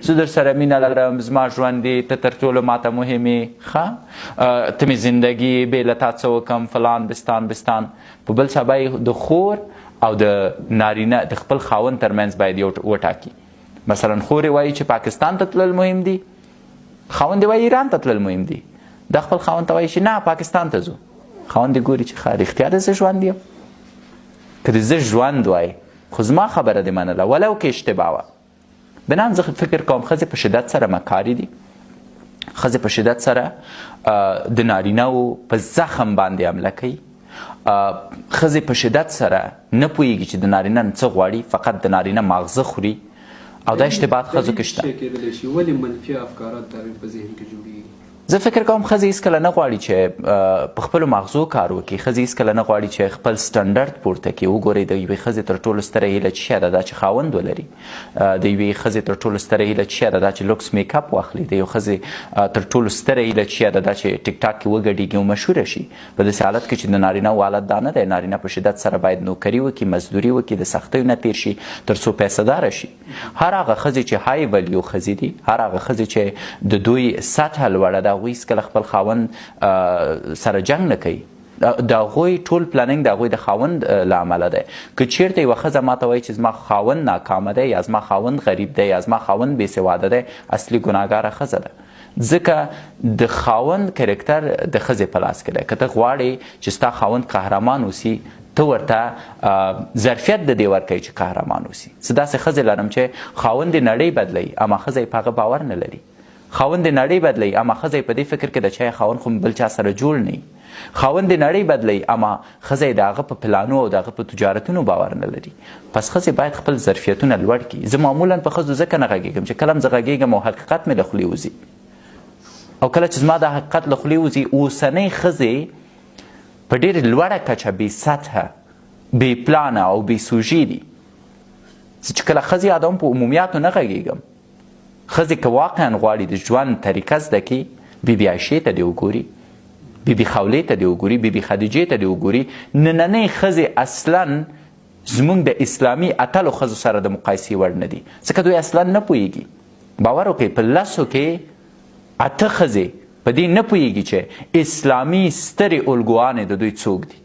زه در سره مینه لرم، زما ژوند دی، ته تر ټولو ماته مهم یې، ښه ته مې زندګي یې، بې له تا څه وکم، فلان بستان بستان. په بل سبا یې د خور او د نارینه د خپل خاوند ترمنځ باید یو وټاکي. مثلا خور یې وایي چې پاکستان ته تلل مهم دي، خاوند یې وایي ایران ته تلل مهم دي. دا خپل خاوند ته وایي چې نه پاکستان ته ځو. خاوند یې ګوري چې ښه رښتیا د زه ژوند یم، که د زه ژوند وای خو زما خبره دې منله ولو که اشتباه وه. بنان زه فکر کوم ښځې په شدت سره مکارې دي، ښځې په شدت سره د نارینه و په زخم باندې حمله کوي، ښځې په شدت سره نه پوهیږي چې د نارینه نه څه غواړي، فقط د نارینه ماغزه خوري او دا اشتباهات ښځو کې شته. کېدلی شي ولې منفي افکارات د هغې په ذهن کې جوړیږي؟ زه فکر کوم ښځې هیڅکله نه غواړي چې په خپلو ماغزو کار وکړي، ښځې هیڅکله نه غواړي چې خپل سټنډرډ پورته کړي. وګورئ د یوې ښځې تر ټولو ستره هیله څه شی ده؟ دا چې خاوند ولري. د یوې ښځې تر ټولو ستره هیله څه شی ده؟ دا چې لوکس میک اپ واخلي. د یو ښځې تر ټولو ستره هیله څه شی ده؟ دا چې ټیک ټاک کې وګډیږي او مشهوره شي. په داسې حالت کې چې د نارینه و حالت دا نه دی، نارینه په شدت سره باید نوکري وکړي، مزدوري وکړي، د سختیو نه تیر شي تر څو پیسه داره شي. هر هغه ښځې چې های ولیو ښځې دي، هر هغه ښځې چې د دوی سطح لوړه ده، هغوی هیڅکله خپل خاوند سره جنګ نه کوي. د هغوی ټول planning د هغوی د خاوند له امله دی. که چیرته یوه ښځه ماته وایي چې زما خاوند ناکامه دی یا زما خاوند غریب دی یا زما خاوند بې سواده دی، اصلي ګناهګاره ښځه ده. ځکه د خاوند character د ښځې په لاس کې دی. که ته غواړې چې ستا خاوند قهرمان اوسي، ته ورته ظرفیت د دې ورکوي چې قهرمان اوسي. زه داسې ښځې لرم چې خاوند یې نړۍ بدلوي اما ښځه یې په هغه باور نه لري. خاوند یې نړۍ بدلوي اما ښځه یې په دې فکر کې ده چې خاوند خو مې بل چا سره جوړ نه وي. خاوند یې نړۍ بدلوي اما ښځه یې د هغه په پلانو او د هغه په تجارتونو باور نه لري. پس ښځې باید خپل ظرفیتونه لوړ کړي. زه معمولا په ښځو ځکه نه غږېږم چې کله هم زه غږېږم او حقیقت مې له خولې وځي، او کله چې زما دا حقیقت له خولې وځي، اوسنۍ ښځې په ډېرې لوړه کچه بې سطحه، بې پلانه او بې سوژې دي. زه چې کله ښځې یادوم په عمومیاتو نه غږېږم. ښځې که واقعا غواړي د ژوند طریقه زده کړي، بي بي عایشې ته دې وګوري، بي بي خولې ته دې وګوري، بي بي خدیجې ته دې وګوري. نننۍ ښځې اصلا زموږ د اسلامي اتلو ښځو سره د مقایسې وړ نه دي، ځکه دوی اصلا نه پوهیږي. باور وکړئ په لسو کې 8 ښځې په دې نه پوهیږي چې اسلامي سترې الګوانې د دوی څوک دي.